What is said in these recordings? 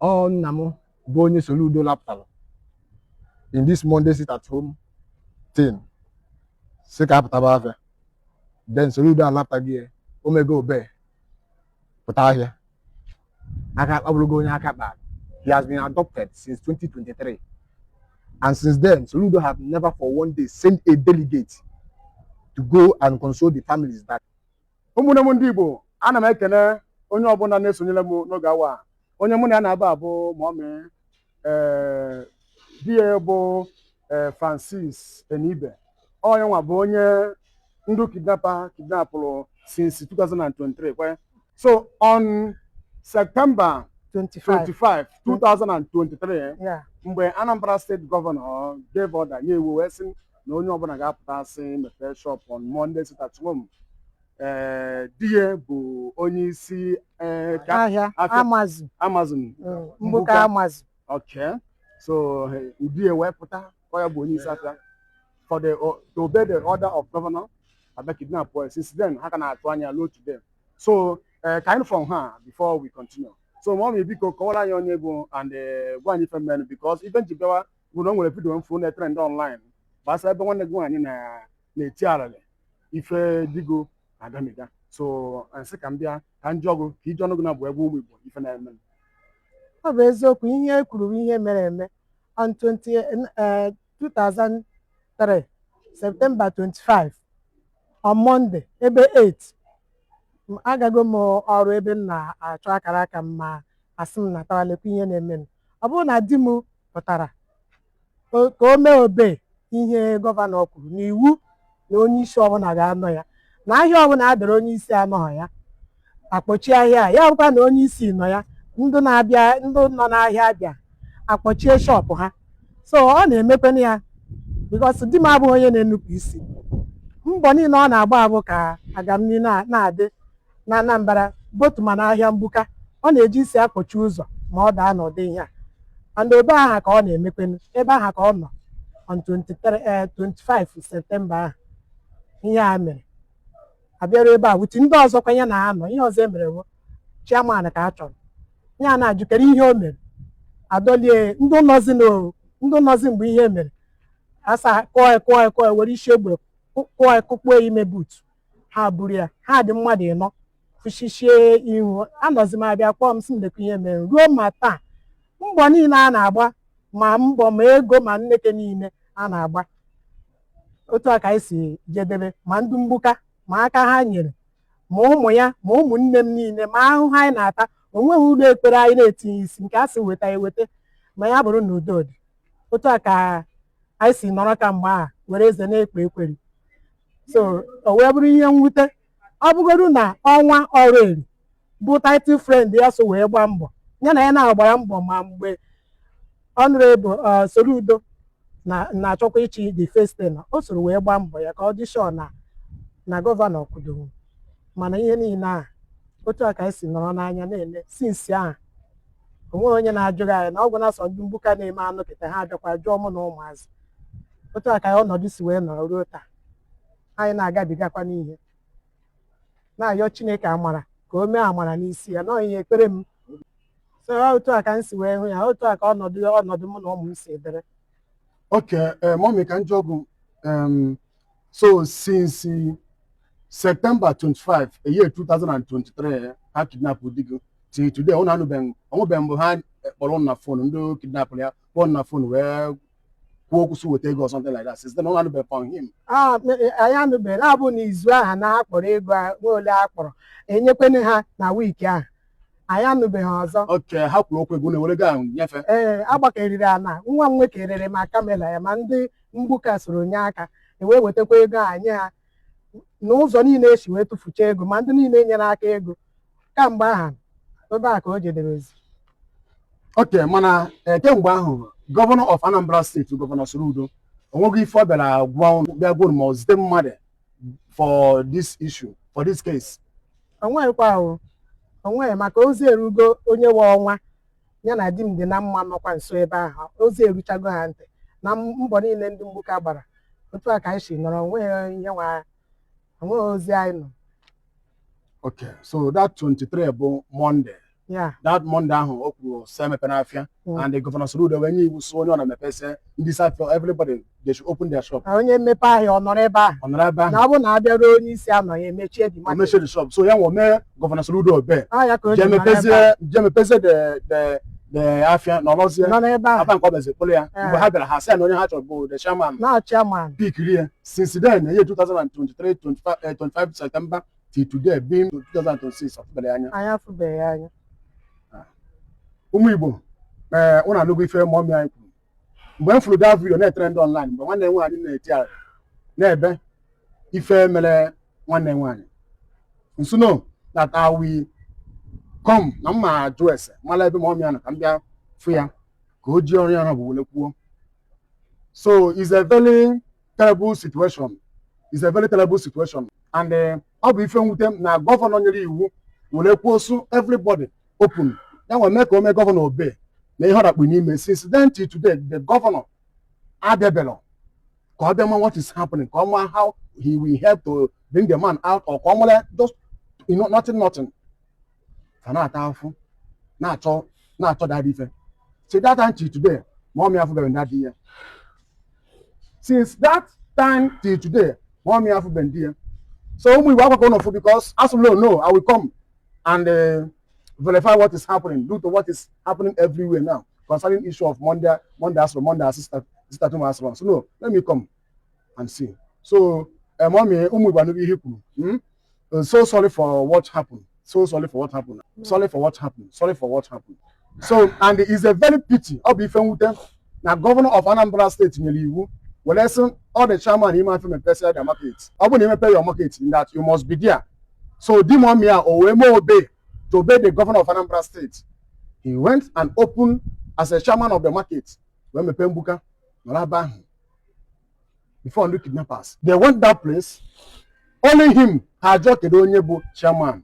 Ọ nna m bụ onye Soludo lapụtara in this Monday sit at home thing, sị ka apụtaba afịa. Then Soludo alapụtaghị ya, o mego obe pụta ahịa aka akpabụrụgo onye aka kpara. He has been adopted since 2023, and since then Soludo have never for one day sent a delegate to go and console the families that Ụmụnne m ndị Igbo, ana m ekene onye ọbụla na-esonyere m n'oge awa a. Onye mụ na ya na-aba abụ mummy di ya bụ Francis Enibe. Onye nwa bụ onye ndị kidnapper kidnapụrụ since 2023 kwe. So on September 25. 25, 2023, mgbe Anambra State Governor gave order, nye iwu wee sị na onye ọbụla ga-apụta, sị mepee shop on Monday sit at home, di ya bụ onye isi ahịa afịa. Amazon. Amazon. Mgbuka. Mgbuka. Amazon. Okay, so di ya wee pụta kọ ya bụ onye isi afịa for the to obey the order of governor, abịa kidnap her. Since then ha ka na-atụ anya ruo today. So ka anyị from her before we continue. So mummy, biko kọwara anyị onye bụ and gwa anyị ife mmenụ, because ife nji bịawa bụ na o nwere video mfu na trend online gbasara ebe nwanne gị nwaanyị na-eti arịrị ife digo agamiga. So nsị ka m bịa ka m jụọ gị, ka iji ọnụ gị na bụ ebe ụmụ Igbo ife na-eme. Ọ bụ eziokwu, ihe e kwuru bụ ihe mere eme. On 20, 2003 September 25, on Monday, ebe 8 agago m ọrụ ebe m na-achọ akara aka m, ma asị m natara lekwa ihe na-emenụ. Ọ bụrụ na di m pụtara ka o mee obe ihe governor kwuru n'iwu na onye isi ọbụla ga-anọ ya na ahịa ọbụla a dọrọ, onye isi anọghị ya, akpọchi ahịa a. Ya bụkwa na onye isi nọ ya, ndị na-abịa, ndị nọ n'ahịa abịa akpọchie shop ha. So ọ na-emekwana ya because di m abụghị onye na-enupụ isi. Mbọ niile ọ na-agba abụ ka agamnihu na-adị na Anambra botu, ma n'ahịa Mgbuka ọ na-eji isi akpọchi ụzọ ma ọ daa n'ụdị ihe a. And ebe aha ka ọ na-emekwenu, ebe aha ka ọ nọ on 23, 25 September ahụ ihe a mere, abịara ebe a wuti ndị ọzọ kwanye na ha nọ. Ihe ọzọ e mere bụ chairman ka a chọrọ ihe a na-ajụkere ihe o mere, adọlie ndị nọzi ndị nọzi mgbe ihe mere, asa kụọ ya, kụọ ya, kụọ ya, were isi egbe kụọ ya, kụkpuo ya ime boot ha, buru ya. Ha dị mmadụ ịnọ, fụchichie ihu. Anọzi m, abịa kpọọ m, sị m lekwa ihe mere. Ruo ma taa, mbọ niile a na-agba, ma mbọ ma ego ma nneke niile a na-agba, otu a ka anyị si jedebe. Ma ndị Mgbuka, ma aka ha nyere, ma ụmụ ya, ma ụmụnne m niile, ma ahụhụ anyị na-ata, o nweghị ụlọ ekpere anyị na-etinye isi nke a sị weta eweta, ma ya bụrụ na udo dị. Otu a ka anyị si nọrọ ka mgbe a were eze na-ekpe ekweri. So o wee bụrụ ihe mwute, ọ bụgodu na ọnwa ọrụ eri bụ title friend ya so wee gbaa mbọ ya na ya na-agbara mbọ, ma mgbe Honorable Soludo na na-achọkwa ịchị the first thing, o soro wee gbaa mbọ ya ka ọ dị sure na governor kwudoro. Mana ihe niile a, otu a ka anyị si nọrọ n'anya na-ele since ahụ. Onweghị onye na-ajụghị anyị na ọ gwụ na sọ ndị Mgbuka na-eme anụ kịta ha abịakwa jụọ mụ na ụmụazị. Otu a ka ọnọdụ si wee nọrọ ruo taa. Anyị na-agabigakwa n'ihe na-ayọ Chineke amara ka o mee amara n'isi ya nọọ ihe ekpere m. So otu a ka m si wee hụ ya, otu a ka ọnọdụ mụ na ụmụ m si dịrị. Okay, mommy, ka njọ gụ, so since September 25, a year 2023, ha kidnap di gị till today, ụnụ anụbeghị, onwebeghị mgbe ha kpọrọ ụnụ na phone, ndị kidnap ya kpọọ na phone wee kwuo okwu sị weta ego or something like that? Since then, ụnụ anụbeghị from him? Ah, anyị anụbeghị. Na-abụ n'izu ahụ na ha kpọrọ ego nwe ole a kpọrọ enyekwenụ ha na week ahụ, anyị anụbeghị ọzọ. Okay, ha kwuru okwu ego, ụnụ ewere ego ahụ nyefe? Ee, agbakeriri ana nwa m nwoke rere ma camera ya, ma ndị Mgbuka soro nye aka ewee wetakwa ego a nye ha. N'ụzọ niile esi wee tụfucha ego, ma ndị niile nyere aka ego kamgbe ahụ, ebe a ka o jedebezi. Okay, mana kemgbe ahụ, Governor of Anambra State, Governor Soludo, onweghị ife ọ bịara gwa ụnụ, bịa gwa ụnụ ma ọ zite mmadụ for this issue, for this case? Onweghịkwa o, onweghị, maka ozi erugo onye nwe ọnwa ya na di m dị na mma nọkwa nso ebe ahụ. Ozi eruchago ha ntị na mbọ niile ndị Mgbuka gbara. Otu a ka anyị si nọrọ, onweghị ihe nwa, onweghị ozi anyị nọ. Okay, so that 23 bụ Monday. Ya. That Monday ahụ o kwuru sị emepe n'afịa, and the Governor Soludo wee nye iwu sị onye ọ na-emepesị ndị isi afịa, everybody, they should open their shop. Na onye mmepe ahịa ọ nọrọ ebe ahụ. Ọ nọrọ ebe ahụ. Na ọ bụrụ na abịaruo, onye isi anọ ya, emechie the O market. mechie the shop. So ya nwe mee Governor Soludo obey. Ọ ya ka o ji jee nọrọ ebe ahụ. mepezie, jee mepezie the afịa na ọlọzie. Nọ n'ebe ahụ. Afa nke ọ bịazi kpụrụ ya. Mgbe ha bịara, ha sị ya na onye ha chọrọ bụ the chairman. Na chairman. Pickiri ya. Since then, year 2023, 25, 25 September till today being 2026, ọfụbara anya. Anyị afụbeghị anya. Ụmụ Igbo, ee, ụnụ anụgo ife mummy anyị kwuru. Mgbe m fụrụ that video na-etrend online, mgbe nwanne m nwaanyị na-eti arịrị na-ebe ife mere nwanne m nwaanyị, nso no that I will come na mma ajụ ese mara ebe mummy ya nọ ka m bịa fụ ya ka o ji ọrụ ya bụ were kwuo. So it's a very terrible situation, it's a very terrible situation, and ọ bụ ife mwute na governor nyere iwu were kwuo su everybody open, ya nwe mee ka o mee governor obey na ihe ọ dakpu n'ime. Since then till today, the governor abịabelo ka ọ bịa ma what is happening, ka ọ ma how he will help to bring the man out, or ka ọ mara just nothing, nothing. Ka na-ata afụ na-achọ na-achọ that ife. Since that time till today, mummy afụbeghị daddy ya. Since that time till today, mummy afụbeghị di ya. So ụmụ Igbo, akwakọ ụnụ fụ, because asụm no, I will come and verify what is happening due to what is happening everywhere now concerning issue of Monday, Monday asụrụ, Monday sister, sister Tuma asụrụ. So no, let me come and see. So mummy, ụmụ Igbo anụghị ihe kwuru. So sorry for what happened, so sorry for what happened, sorry for what happened, sorry for what happened. So and it's a very pity, ọ bụ ife mwute na Governor of Anambra State nyere iwu were sị all the chairman ime afọ mepesịa their market, ọ bụrụ na imepe your market, that you must be there. So di mummy a, o wee mee obey, to obey the Governor of Anambra State, he went and opened as a chairman of the market, wee mepee mgbuka nọrọ ebe ahụ before ndị kidnappers, they went that place, only him. Ha ajụọ kedu onye bụ chairman,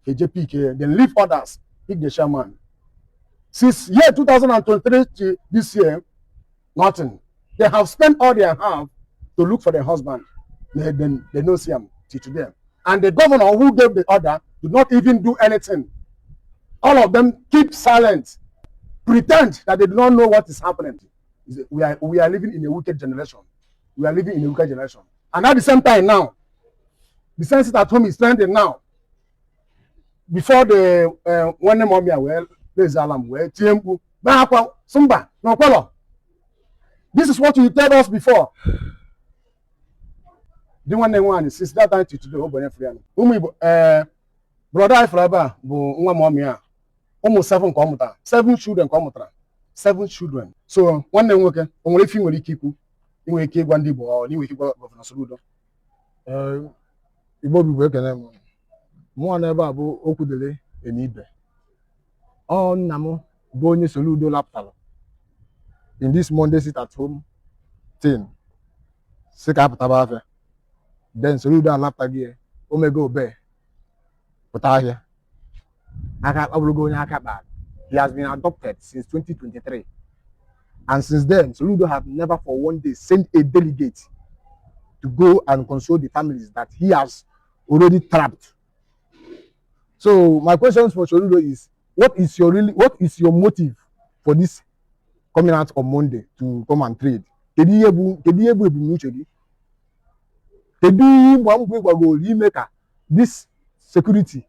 eje pick ya, then leave others, pick the chairman. Since year 2023 to this year, nothing. They have spent all they have to look for their husband. They no see am till today, and the governor who gave the order did not even do anything. All of them keep silent, pretend that they do not know what is happening. We are living in a wicked generation. We are living in a wicked generation. And at the same time now, the same sit at home is trending now. Before the nwanne mummy a wee raise alarm, wee tie mkpu bee akwa sị mba na ọkwelọ, this is what you tell us before. Di nwanne m nwaanyị, since that time to today, ọ bụ onye fụrụ ya. Ụmụ Igbo, ee, brother anyị fụrụ ebe a bụ nwa mummy a. Ụmụ seven ka ọ mụtara, seven children ka ọ mụtara, seven children. So nwanne m nwoke, o nwere ife ị nwere ike ikwu, ị nwere ike ịgwa ndị Igbo, ọ na ị nwere ike ịgwa Governor Soludo? Ee, Igbo bụ Igbo, ekene m. Mụnwa n'ebe a bụ Okwudele Enibe. Ọ nna m bụ onye Soludo lapụtara in this Monday sit at home thing, si ka apụtaba afịa. Then Soludo alapụtaghị ya, o mego obey, pụta ahịa. Aka ọ bụrụgo onye aka kpara. He has been adopted since 2023, and since then Soludo have never for one day sent a delegate to go and console the families that he has already trapped. So my questions for Soludo is, what is your motive for this coming out on Monday to come and trade? Kedu ihe bụ ebumnuche gị? Kedu ihe ịgba mbọ ịgbagoro ime ka this security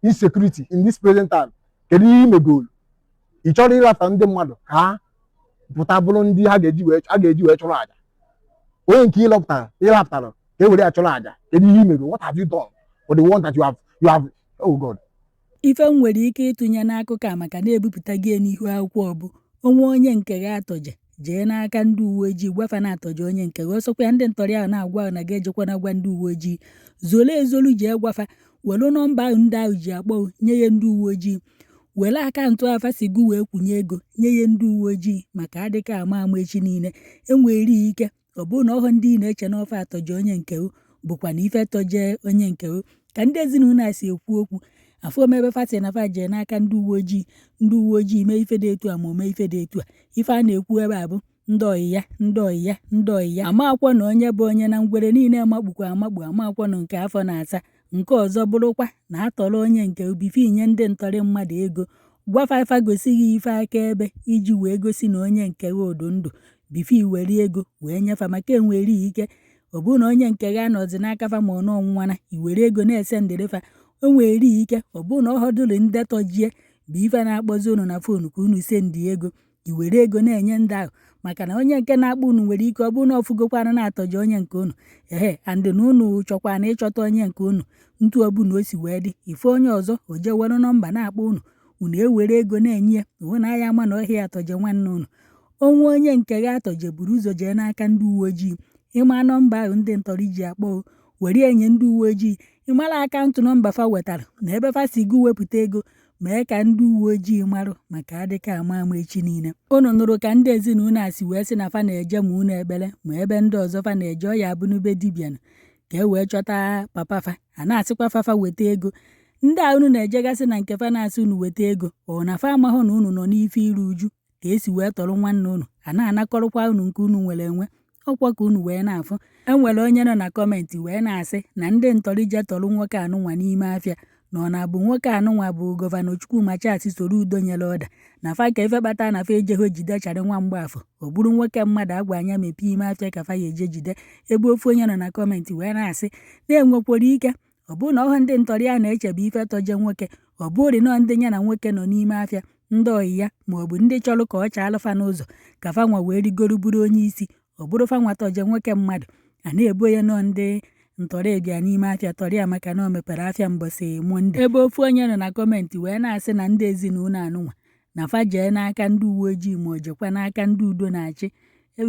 insecurity in this present time? Kedu ihe imegoro? Ị chọrọ ịlata ndị mmadụ ka ha pụta bụrụ ndị ha ga-eji wee chụrụ àjà? Onye nke ịlapụtara ka e were ya chụrụ àjà, kedu ihe imegoro? What have you done for the one that you have? Oh God. Ife m nwere ike ịtụnye n'akụkọ a maka na-ebupụta gị n'ihu akwụkwọ bụ onwe onye nke gị atọje, jee n'aka ndị uwe ojii gwafa na-atọje onye nke gị. Ọsọkwa ya ndị ntọrị ahụ na-agwa na gị ejekwana gwa ndị uwe ojii, zolu ezolu, jee gwafa. Welu nọmba ahụ ndị ahụ ji akpọ nye ya ndị uwe ojii, were account afa si gị wee kwụnye ego nye ya ndị uwe ojii, maka adịka ama ama echi niile enwere ike ọ bụrụ na ọhụ ndị ị na-eche n'ofe atọje onye nke bụkwa na ife tọjee onye nke ka ndị ezinụlọ a si ekwu okwu afọ omebe fati na fa jee n'aka ndị uwe ojii, ndị uwe ojii mee ife dị etu a ma o mee ife dị etu a. Ife a na-ekwu ebe a bụ ndị ọyị ya, ndị ọyị ya, ndị ọyị ya. Amakwọ na onye bụ onye na ngwere niile makpukwa amakpu, amakwọ na nke afọ na-asa. Nke ọzọ bụrụkwa na atọrọ onye nke before inye ndị ntọrị mmadụ ego, gwa fa fa gosi gị ife akaebe iji wee gosi na onye nke gị ụdụ ndụ before i were ego wee nyefa, maka enwere ike ọ bụrụ na onye nke gị anọzi n'aka fa ma ọ na ọnwụnwana i were ego na-ese ndịrị fa. O nwere ike ọ bụrụ na ọ họdụrụ ndetọjie bụ ife na-akpọzi unu na phone ka unu send ego, i were ego na-enye ndị ahụ, maka na onye nke na-akpọ unu nwere ike ọ bụrụ na ọfụgokwanụ na-atọji onye nke unu ehe, and na unu chọkwa na ịchọta onye nke unu ntu ọbụla o si wee dị. Ife onye ọzọ o jee were nọmba na-akpọ unu, unu ewere ego na-enye ya onwe na ya ama na ọhịa atọje nwanne unu. Onwe onye nke gị atọje, buru ụzọ jee n'aka ndị uwe ojii. Ịma nọmba ahụ ndị ntọrị ji akpọ, were enye ndị uwe ojii. Ịmara account number fa wetara na ebe fa si gụ wepụta ego, mee ka ndị uwe ojii marụ, maka adịka ama ama echi niile. Unu nụrụ ka ndị ezinụlọ a si wee sị na fa na-eje ma unu ekpere ma ebe ndị ọzọ fa na-eje ọya abụnube dibịa ka e wee chọta papa fa. A na-asịkwa fafa weta ego. Ndị a unu na-ejegasị na nke fa na-asị unu weta ego, ọ na fa amahụ na unu nọ n'ife iru uju ka esi wee tọrọ nwanne unu, a na-anakọrọkwa unu nke unu nwere enwe ọkwa ka unu wee na-afụ. Enwere onye nọ na comment wee na-asị na ndị ntọrị je tọrọ nwoke anụnwa n'ime afịa, na ọ na-abụ nwoke anụnwa bụ Governor Chukwuma Charles Soludo nyere ọda na fa ka ife kpata na fa ejegho jide Charị nwa Mgbafọ. Ọ bụrụ nwoke mmadụ agwa anya mepee ime afịa ka fa ya eje jide. Ebe ofu onye nọ na comment wee na-asị na-enwekwara ike ọ bụrụ na ọhụ ndị ntọrị a na-echebe ife tọje nwoke, ọ bụrụ nọọ ndị ya na nwoke nọ n'ime afịa, ndị ọyị ya maọbụ ndị chọrọ ka ọ chaa alụfa n'ụzọ ka fa nwa wee rigoro bụrụ onye isi, ọ bụrụ fa nwa tọje nwoke mmadụ a na-ebo ya nọọ ndị ntọrị bịa n'ime afịa tọrị ya maka na o mepere afịa mbọsị Monday. Ebe ofu onye nọ na comment wee na-asị na ndị ezinụlọ anụnwa na fa jee n'aka ndị uwe ojii ma o jekwa n'aka ndị udo na-achị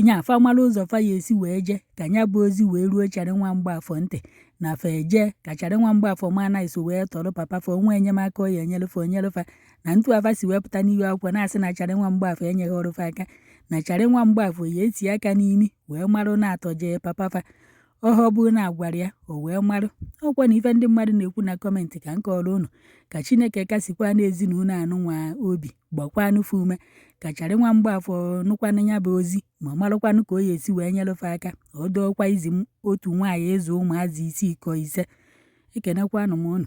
nya afa mara ụzọ fa ya esi wee jee ka nya bụ ozi wee ruo Charị nwa Mgbafọ ntị, na fa eje ka Charị nwa Mgbafọ ma na iso wee tọrọ papa fa onwe enyemaka ọ ya enyere fa onyere fa. Na ntu afa si wepụta n'ihu akwụkwọ na-asị na Charị nwa Mgbafọ enyeghị ọrụ fa aka, na Charị nwa Mgbafọ ya eti aka n'imi wee marụ na-atọje papa fa ọha ọ bụrụ na agwara ya o wee marụ ọkwa. Na ife ndị mmadụ na-ekwu na comment ka nke ọrụ unu, ka Chineke kasikwa n'ezinụlọ anụnwa obi, gbakwanụ fa ume, ka Charị nwa Mgbafọ nụkwanụ ya bụ ozi ma marụkwanụ ka o ya esi wee nyere fa aka. Ọ dọọkwa izi otu nwaanyị ịzụ ụmụazị 6 kọ 5. Ekenekwanụ m unu.